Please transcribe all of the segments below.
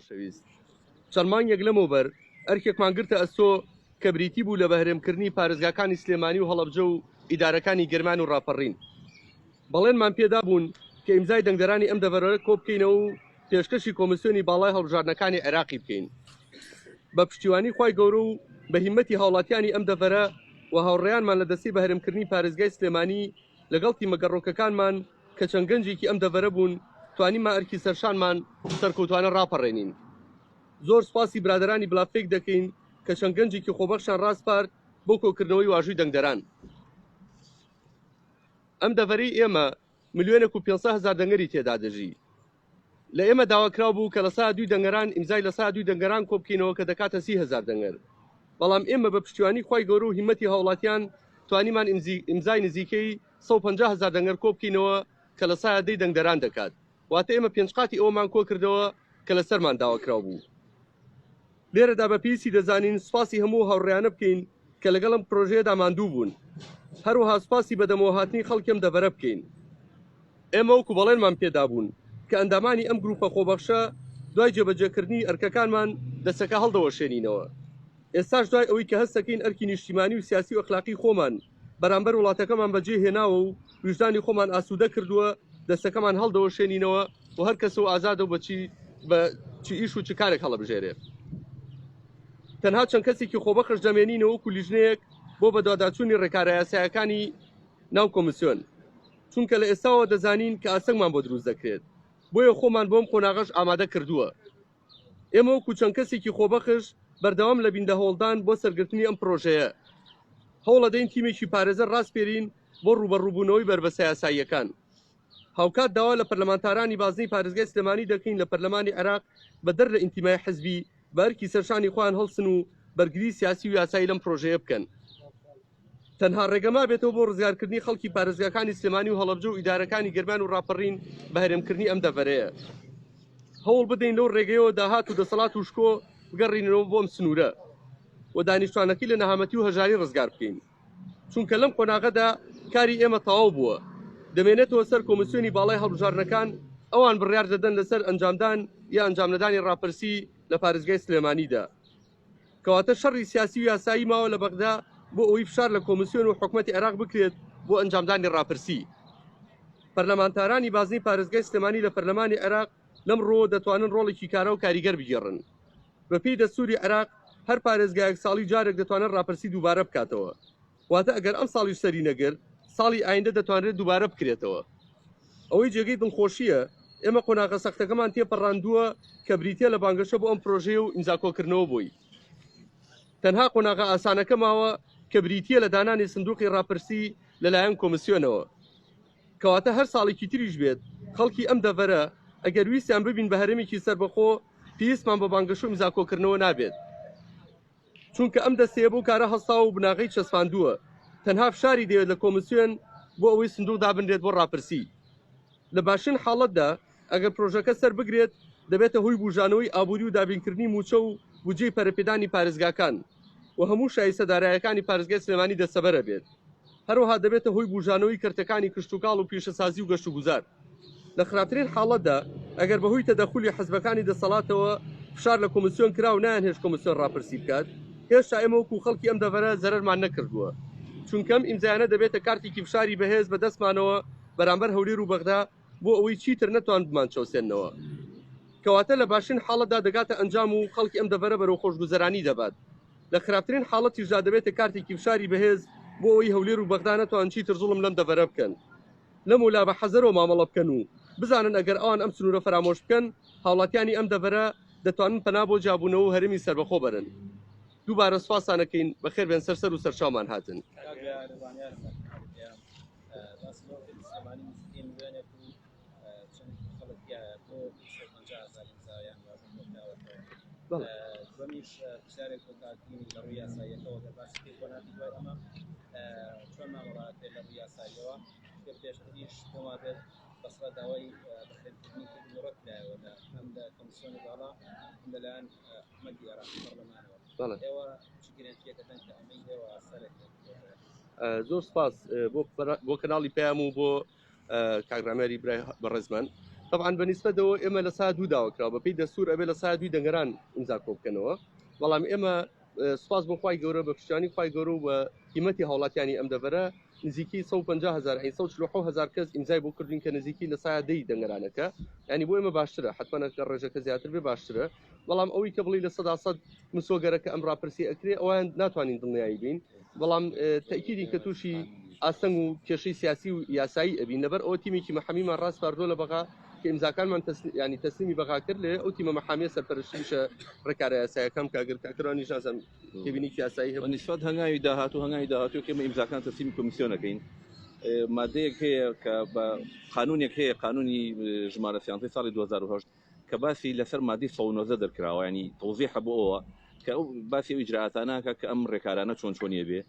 خۆشەویست، چەند مانگێک لەمەوبەر ئەرکێکمان گرتە ئەستۆ کە بریتی بوو لە بەهەرێمکردنی پارێزگاکانی سلێمانی و هەڵەبجە و ئیدارەکانی گەرمیان و ڕاپەڕین. بەڵێنمان پێدابوون کە ئیمزای دەنگدەرانی ئەم دەڤەرە کۆبکەینەوە و پێشکەشی کۆمیسیۆنی باڵای هەڵبژاردنەکانی عێراقی بکەین. بە پشتیوانی خوای گەورە و بە هیممەتی هاوڵاتیانی ئەم دەڤەرە و هاوڕێیانمان لە دەستەی بەهەرێمکردنی پارێزگای سلێمانی لەگەڵ تیمە گەڕۆکەکانمان کە چەند گەنجێکی ئەم دەڤەرە بوون، توانیمان ئەرکی سەرشانمان سەرکەوتوانە ڕاپەڕێنین. زۆر سوپاسی برادەرانی بلافێک دەکەین کە چەند گەنجێکی خۆبەخشیان ڕاسپارد بۆ کۆکردنەوەی واژووی دەنگدەران. ئەم دەڤەرەی ئێمە ملیۆنێک و 500 هەزار دەنگەری تێدا دەژی. لە ئێمە داواکراو بوو کە لە سەدا دووی دەنگەران ئیمزای 2% دەنگەران کۆبکەینەوە کە دەکاتە 30 هەزار دەنگەر. بەڵام ئێمە بە پشتیوانی خوای گەورە و هیمەتی هاوڵاتیان توانیمان ئیمزای نزیکەی 150 هەزار دەنگەر کۆبکەینەوە کە 10% دەنگدەران دەکات. واتە ئێمە پێنج قاتی ئەوەمان کۆکردەوە کە لەسەرمان داواکراو بوو. لێرەدا بە پێویستی دەزانین سوپاسی هەموو هاوڕێیانە بکەین کە لەگەڵ ئەم پرۆژەیەدا ماندوو بوون. هەروەها سوپاسی بەدەمەوەهاتنی خەڵکی ئەم دەڤەرە بکەین. ئێمە وەکو بەڵێنمان پێدابوون کە ئەندامانی ئەم گروپە خۆبەخشە دوای جێبەجێکردنی ئەرکەکانمان دەستەکە هەڵدەوەشێنینەوە. ئێستاش دوای ئەوەی کە هەست دەکەین ئەرکی نیشتیمانی و سیاسی و ئەخلاقی خۆمان بەرامبەر وڵاتەکەمان بەجێ هێناوە و ویژدانی خۆمان ئاسوودە کردووە، دەستەکەمان هەڵدەوەشێنینەوە و هەر کەسە و ئازادە و بە چی بە چ ئیش و چ کارێک هەڵەبژێرێ. تەنها چەند کەسێکی خۆبەخش دەمێنینەوە وەکو لیژنەیەک بۆ بەدواداچوونی ڕێکارە یاسایەکانی ناو کۆمیسیۆن. چونکە لە ئێستاوە دەزانین کە ئاستەنگمان بۆ دروست دەکرێت، بۆیە خۆمان بۆ ئەم قۆناغەش ئامادە کردووە. ئێمە وەکو چەند کەسێکی خۆبەخش بەردەوام لەبین لە هەوڵدان بۆ سەرگرتنی ئەم پرۆژەیە. هەوڵەدەین تیمێکی پارێزەر ڕاسپێرین بۆ ڕووبەڕووبوونەوەی بەربەستە یاساییەکان. هاوکات داوا لە پەرلەمانتارانی بازنەی پارێزگای سلێمانی دەکەین لە پەرلەمانی عێراق بەدەر لە ئینتیمای حزبی بە ئەرکی سەرشانی خۆیان هەڵسن و بەرگری سیاسی و یاسایی لەم پرۆژەیە بکەن. تەنها ڕێگە مابێتەوە بۆ ڕزگارکردنی خەڵکی پارێزگاکانی سلێمانی و هەڵەبجە و ئیدارەکانی گەرمیان و ڕاپەڕین بە هەرێمکردنی ئەم دەڤەرەیە. هەوڵ بدەین لەو ڕێگەیەوە داهات و دەسەڵات و شکۆ بگەڕینەوە بۆ ئەم سنوورە و دانیشتوانەکەی لە نەهامەتی و هەژاری ڕزگار بکەین. چونکە لەم قۆناغەدا کاری ئێمە تەواو بووە، دەمێنێتەوە سەر کۆمیسیۆنی باڵای هەڵبژاردنەکان، ئەوان بڕیار دەدەن لەسەر ئەنجامدان یا ئەنجامنەدانی ڕاپرسی لە پارێزگای سلێمانیدا. کەواتە شەڕی سیاسی و یاسایی ماوە لە بەغدا بۆ ئەوەی فشار لە کۆمیسیۆن و حکومەتی عێراق بکرێت بۆ ئەنجامدانی ڕاپرسی. پەرلەمانتارانی بازنەی پارێزگای سلێمانی لە پەرلەمانی عێراق لەم ڕووەوە دەتوانن ڕۆڵێکی کارا و کاریگەر بگێڕن. بەپێی دەستووری عێراق هەر پارێزگایەک ساڵی جارێک دەتوانێت ڕاپرسی دووبارە بکاتەوە. واتە ئەگەر ئەمساڵیش سەری نەگرت، ساڵی ئایندە دەتوانرێت دووبارە بکرێتەوە. ئەوەی جێگەی دڵخۆشییە، ئێمە قۆناغە سەختەکەمان تێپەڕاندووە کە بریتییە لە بانگەشە بۆ ئەم پرۆژەیە و ئیمزا کۆکردنەوە بۆی. تەنها قۆناغە ئاسانەکە ماوە کە بریتییە لە دانانی سندوقی ڕاپرسی لەلایەن کۆمیسیۆنەوە. کەواتە هەر ساڵێکی تریش بێت، خەڵکی ئەم دەڤەرە ئەگەر ویستیان ببین بە هەرێمێکی سەربەخۆ، پێویستمان بە بانگەشە و ئیمزا کۆکردنەوە نابێت. چونکە ئەم دەستەیە بەو کارە هەستاوە و بناغەی چەسپاندووە، تەنها فشاری دەوێت لە کۆمیسیۆن بۆ ئەوەی سندوق دابنرێت بۆ ڕاپرسی. لە باشترین حاڵەتدا ئەگەر پرۆژەکە سەربگرێت، دەبێتە هۆی بوژانەوەی ئابووری و دابینکردنی مووچە و بودجەی پەرەپێدانی پارێزگاکان و هەموو شایستە دارایەکانی پارێزگای سلێمانی دەستەبەرە بێت. هەروەها دەبێتە هۆی بوژانەوەی کەرتەکانی کشتوکاڵ و پیشەسازی و گەشتوگوزار. لە خراپترین حاڵەتدا ئەگەر بەهۆی تەدەخولی حزبەکانی دەسەڵاتەوە فشار لە کۆمیسیۆن کرا و نایانهێشت کۆمیسیۆن ڕاپرسی بکات، هێشتا ئێمە وەکو خەڵکی ئەم دەڤەرە زەرەرمان نەکردووە، چونکە ئەم ئیمزایانە دەبێتە کارتێکی فشاری بەهێز بە دەستمانەوە بەرامبەر هەولێر و بەغدا بۆ ئەوەی چیتر نەتوان بمانچەوسێننەوە. کەواتە لە باشترین حاڵەتدا دەگاتە ئەنجام و خەڵکی ئەم دەڤەرە بەرەو خۆشگوزەرانی دەبات. لە خراپترین حاڵەتیشدا دەبێتە کارتێکی فشاری بەهێز بۆ ئەوەی هەولێر و بەغدا نەتوان چیتر زوڵم لەم دەڤەرە بکەن. لەمەولا بە حەزەرەوە مامەڵە بکەن و بزانن ئەگەر ئەوان ئەم سنوورە فەرامۆش بکەن، هاوڵاتیانی ئەم دەڤەرە دەتوانن پەنا بۆ جیابوونەوە و هەرێمی سەربەخۆ بەرن. دووبارە سوپاستان ئەکەین، بەخێر بێن سەر سەر و سەرچاومان هاتن. کاک زانیار سەرکردە باسی لەوە کرد سلێمانی نزیکەی ملیۆنێک و چەند خەڵک تیایە بۆ 250 هەزار ئیمزایان واژۆ کۆکراوەتەوە. بەڵێ. دووەمیش پرسیارێک بۆ کاک دینی لە ڕووی یاساییەکەوە گەر باسی پێی بۆ ناتی دوای ئەمە چۆن مامەڵە ئەکرێت لە ڕووی یاساییەوە چونکە پێشتریش پێم وابێت بەسرە داوای بەخێرکردنی کرد و ڕەت کرایەوە لە هەم لە کۆمیسیۆنی باڵا هەم لەلایەن حکومەتی عێراقی پەرلەمانەوە. بەڵێ. ئێوە چ گرەنتیەک دەدەن کە ئەمەی ئێوە سەرەکێت؟ زۆر سپاس بۆ کەناڵی پەیام و بۆ کاک ڕامێری برای بەڕێزمان. تەبعەن بە نیسبەتەوە ئێمە لە سا دوو داوا کراوە بەپێی دەستور ئەبێ لە سا دووی دەنگەران ئیمزا کۆ بکەنەوە بەڵام ئێمە سوپاس بۆ خوای گەورە بە پشتیوانی خوای گەورە و بە هیمەتی هاوڵاتیانی ئەم دەڤەرە نزیکی 150 هزار یعنی 147 هزار کەس ئیمزای بۆ کردوین کە نزیکی لە سایە دەی دەنگەرانەکە ینی بۆ ئێمە باشترە حتمما کە ڕێژەکە زیاتر بێ باشترە بەڵام ئەوەی کە بڵی 100% مسۆگەرە کە ئەم ڕاپرسی ئەکرێ ئەوان ناتوانین دڵنیایی بین بەڵام تەکیدین کە تووشی ئاستەنگ و کێشەی سیاسی و یاسایی ئەبین لەبەر ئەوە تیمێکی مەحەمیمان ڕاسپاردووە لە بەغا کە ئیمزاکانمان ینی تەسلیمی بەغا کرد لێ ئەو تیمە مەحامیە سەرپەرشتیشە ڕێکارە یاسایەکان کە ئەگەر کاکەرانیش نازانم تێبینیکی یاسایی هەبوو. بەنیسبەت هەنگاوی داهاتوو هەنگاوی داهاتوو کە ئێمە ئیمزاکان تەسلیمی کۆمیسیۆن ئەکەین مادەیەک هەیە کە بە قانونێک هەیە قانونی ژمارە سیانزەی ساڵی 2008 کە باسی لەسەر مادەی 119 دەرکراوە ینی تەوزیحە بۆ ئەوە کە ئەو باسی ئەو ئیجرائاتانە کە کە ئەم ڕێکارانە چۆن چۆنیە بێ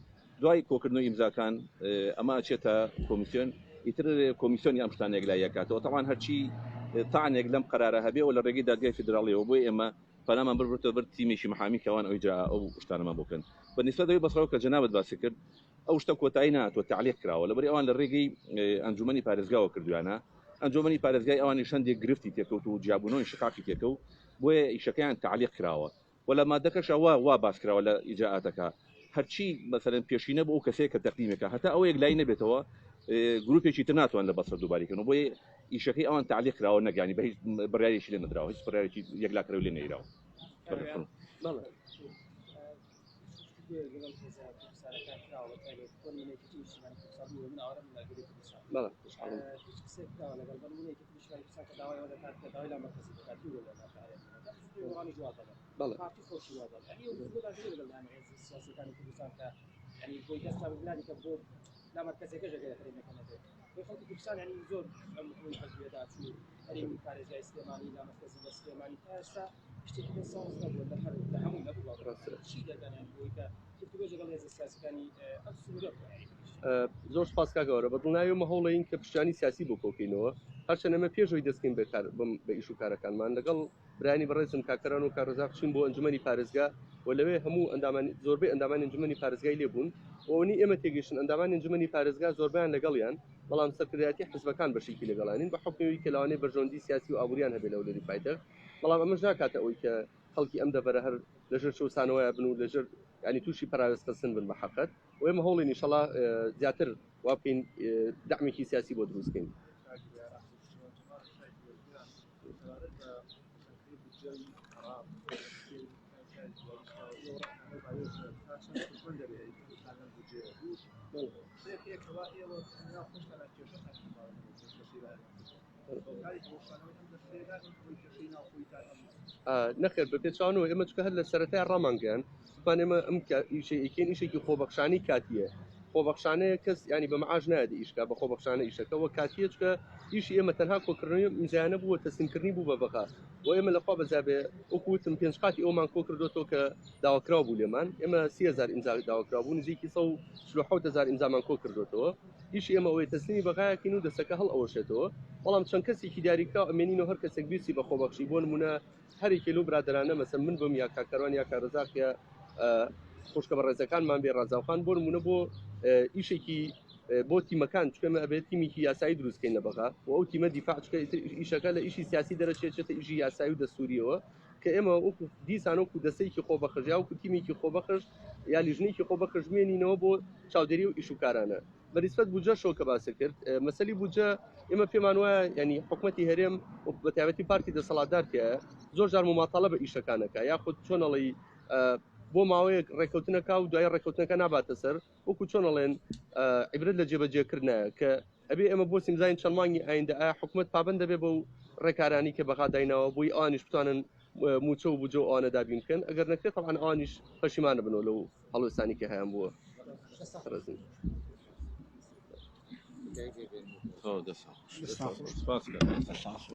دوای کۆکردنەوەی ئیمزاکان ئەمە ئەچێتە کۆمیسیۆن ئیتر کۆمیسیۆنی ئەم شتانە یەکلایی ئەکاتەوە تەوان هەرچی تانێک لەم قەرارە هەبێ و لە ڕێگەی دادگای فیدراڵیەوە بۆی ئێمە پەنامان بردووەتە بەر تیمێکی محامی کە ئەوان ئەو ئیجرا ئەو شتانەمان بۆ بکەن بە نیسبەت ئەوەی بەسڕەوە کە جەنابت باسی کرد ئەو شتە کۆتایی نهاتووە تەعلیق کراوە لەبەری ئەوان لە ڕێگەی ئەنجومەنی پارێزگاوە کردویانە ئەنجومەنی پارێزگای ئەوانیش هەندێک گرفتی تێکەوت و جیابوونەوەی شقاقی تێکەوت بۆیە ئیشەکەیان تەعلیق کراوە وە لە مادەکەشا وا وا باس کراوە لە ئیجرائاتەکە هەرچی مەسەلەن پێشینە بۆ ئەو کەسەیە کە تەقدیمێکە هەتا ئەوە یەکلایی نەبێتەوە گروپێکی تر ناتوان لە بەسرە دووباری کەن و بۆیە ئیشەکەی ئەوان تعلیق کراوە نەگانی بە هیچ بڕیارێکی لێ نەدراوە هیچ بڕیارێکی یەکلاکەرەوە لێ نەیراوە. بەڵێ. بەڵێ. بەڵێ. زۆر سپاس کاک گەورە بە دڵنیایی ئێمە هەوڵین کە پشتیوانی سیاسی بۆ کۆکەینەوە هەرچەند ئێمە پێش ئەوەی دەستکەین بە کار بە ئیش و کارەکانمان لەگەڵ برایانی بەڕێزم کاک کەران و کاک ڕەزاق چوین بۆ ئەنجومەنی پارێزگا و لەوێ هەموو ئەندامانی زۆربەی ئەندامانی ئەنجومەنی پارێزگای لێ بوون و ئەوەنی ئێمە تێگەیشتن ئەندامانی ئەنجومەنی پارێزگا زۆربەیان لەگەڵیان بەڵام سەرکردایەتی حزبەکان بەشێکی لەگەڵانین بە حوکمی ئەوی کە لەوانەیە بەرژەوەندی سیاسی و ئابووریان هەبێ لە هەولێری پایتەخت بەڵام ئەمەش ناکاتە ئەوەی کە خەڵکی ئەم دەڤەرە هەر لەژێر چەوسانەوەیا بن و لەژێر یانی تووشی پەراوێزخستن بن بە حەقەت و ئێمە هەوڵین ئینشەڵا زیاتر وا بکەین دەعمێکی سیاسی بۆ دروست بکەین. نەخێر بە پێچەوانەوە ئێمە چکە هەر لە سەرەتای ڕامانگەیان وتمان ئێمە ئەم ئیشەی ئەیکەین ئیشێکی خۆبەخشانەی کاتیە خۆبەخشانەیە کەس ینی بە معاش نایەت ئیشکا بە خۆبەخشانە ئیشەکە وە کاتیە چکە ئیشی ئێمە تەنها کۆکردنەوەی ئیمزایانە بووە تەسلیمکردنی بوو بە بەغا و ئێمە لەخوا بەزیابێ وەکو وتم پێنج قاتی ئەومان کۆ کردوەوە کە داواکراو بوو لێمان ئێمە 30هزار ئیمزا داواکراو بوو نزیکی 147 هزار ئیمزامان کۆ کردوەوە ئیشی ئێمە ئەوەیە تەسلیمی بەغایەکەین و دەستەکە هەڵئەوەشێتەوە، بەڵام چەند کەسێکی دیاریکراو ئەمێنینەوە هەر کەسێک ویستی بە خۆبەخشی بۆ نموونە هەر یەکێ لەو برادەرانە مەسەن من بم یا کاک کاروان یا کاک رەزاق یا خوشکە بەڕێزەکانمان بێ ڕازاوخان بۆ نموونە بۆ ئیشێکی بۆ تیمەکان چونکە ئێمە ئەبێت تیمێکی یاسایی دروست بکەین لە بەغا و ئەو تیمە دیفاع چونکە ئیشەکە لە ئیشی سیاسی دەرەچێت چێتە ئیشی یاسایی و دەستوریەوە کە ئێمە وەکو دیسان وەکو دەستەیەکی خۆبەخش یا وەکو تیمێکی خۆبەخش یا لیژنەیەکی خۆبەخش بمێنینەوە بۆ چاودێری و ئیش و کارانە بە نیسبەت بودجەشەوە کە باست کرد مەسەلی بودجە ئێمە پێمان وایە ینی حکومەتی هەرێم و بە تایبەتی پارتی دەسەڵاتدار تایە زۆر جار مماتەڵە بە ئیشەکانەکە یاخود چۆن ئەڵێی بۆ ماوەیەک ڕێککەوتنەکە و دوای ڕێککەوتنەکە ناباتە سەر وەکو چۆن ئەڵێن عیبرەت لە جێبەجێکردنایە کە ئەبێ ئێمە بۆ سیمزاین چەند مانگی ئایندە ئایا حکومەت پابند دەبێ بەو ڕێکارانی کە بەغا دایناوە بۆی ئەوانیش بتوانن موچە و بجە و ئەوانە دابین بکەن ئەگەر نەکرێت طبعا ئەوانیش پەشیمانە بنەوە لەو هەڵوێستانی کە هەیان بووە. ڕێزم. دەست خۆش.